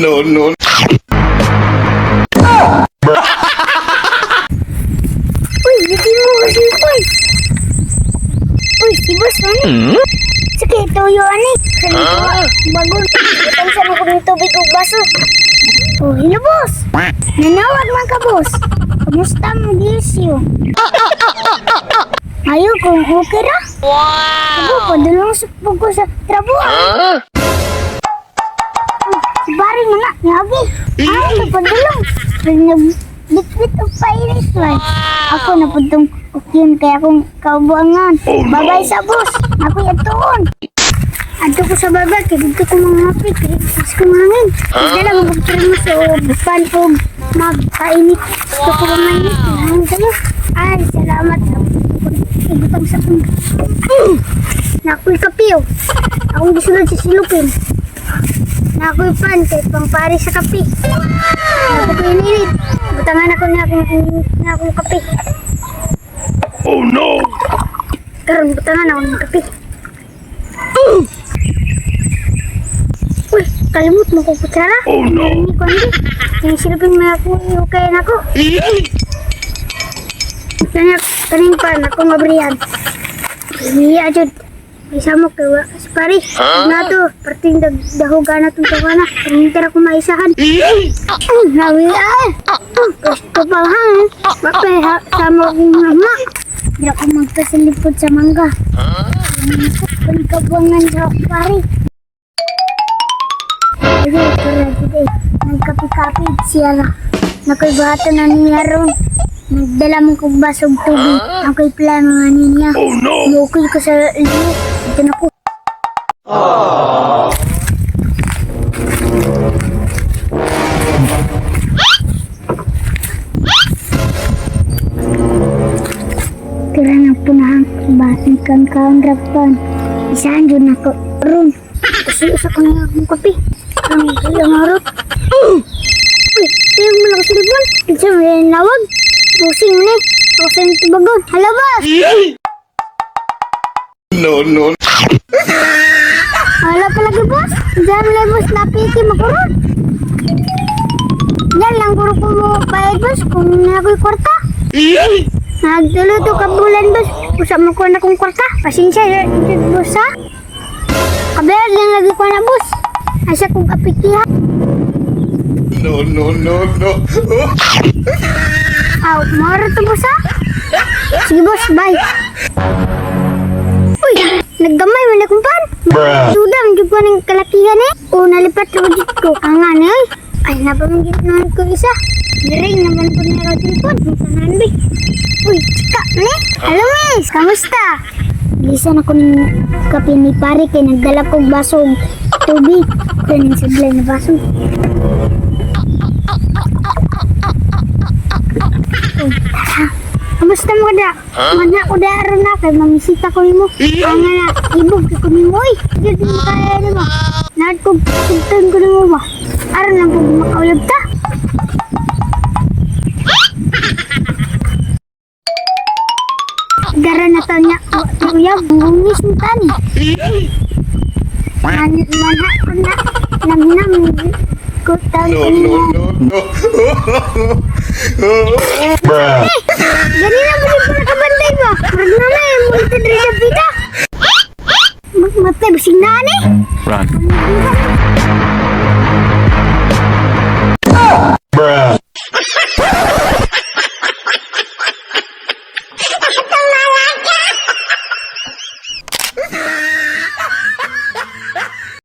No, no. Uy, hindi mo kasi boy. Uy, si boss ano? Sige, tuyo ani. Huh? Bago, itang sa mga kong tubig ug baso. Oh, hello boss. Nanawag man ka, boss. Kamusta mo gisyo? Ayo kung okay ra. Wow! Abo, padulong sa ko sa trabuhan. Oh, si Barry na nga, ngabi. Ay, padulong. Pag nagbitbit og pairis man. Ako na pudtong ukyon kaya akong kaubuangan. Babay sa boss. Ako atuon. Adto ko sa baba, kay dito ko mga happy, kay dito ko mga hangin. Dala mo pagpirmo sa pan og magpainit. Gusto ko ba mainit? Hangin kayo. Ay, salamat. Ibutang sa kong. Nakoy kape oh. Akong gisulod sa silupin. Nakoy pan kay pangpare sa kape. Ako pininit. Butangan ako na akong kape. Oh no! Karon butangan ako ng kape. Uy, kalimot mo ko kutsara. Oh no! Hindi ko hindi. Sinisilupin mo ako okay na ko. Kanya kaning pan ako mabriyan. Iya jud. Isa mo kay wa si pare. Na to, parting dahugan na tong tawana. Paminter ako maisahan. Ay, nawi ay. Gusto pa hangin. Mapay ha, sama akong mama. Hindi ako magpasalipod sa mangga. Pagkabuangan sa pare. Ayun, tara jud eh. Nagkapi-kapi siya na. Nakoy buhaton na niya ron. Nagdala mo kong basog tubig. Ako'y plano nga niya. Oh no! Mukul ko sa liyo. Ito na ko. Tira na punahang basin kan kaon rapan. Isahan dyan ako. Ron. Kasi isa ko na akong kape. Ang ilang harap. Uy, tayo mo lang sa libon. Isa mo yung nawag. Pusing ni. Ako sa yung tubagon. Hello, boss! No, no. Wala palagi, boss. Diyan lang, boss. Napiti makurot. Yan lang guro ko mo bayad, boss. Kung na ako'y kwarta. Nagdulo to ka bulan, boss. Usa mo ko na kong kwarta. Pasensya, yun, boss, ha? Kabayad lang lagi ko na, boss. Asa kong apikiha. No, no, no, no. Aw, moro to, boss, ha? Sige, boss, bye. Uy, naggamay man akong pan. Duda, ang ko ng kalakihan eh. O, nalipat ko jud ko. Ang nga ni, oy. Ay, napamanggit naman ko isa. Niring naman po niya ang telepon. Tanan, be. Uy, chika, ne? Hello, miss. Kamusta? Bilisan ako ng kape ni pare kay nagdala kong basong tubig. Kaning sablay na baso. Uy, tara. Kamusta mo da? Mana ko da aron na kay mamisita ko nimo. Ang nga na, ibog ko nimo oy. Jud mo kaya nimo. Naad ko sugtan ko nimo ba. Aron lang ko makauyab ta. Gara na ta niya uyab bungis ni tani. Man manha ko na namnam ko taon No, ko no, nimo. no, no. Gani na mo ko nakabantay ba? Murag na na eh, mo ito diri sa pita. Matay, basig na ni. Run.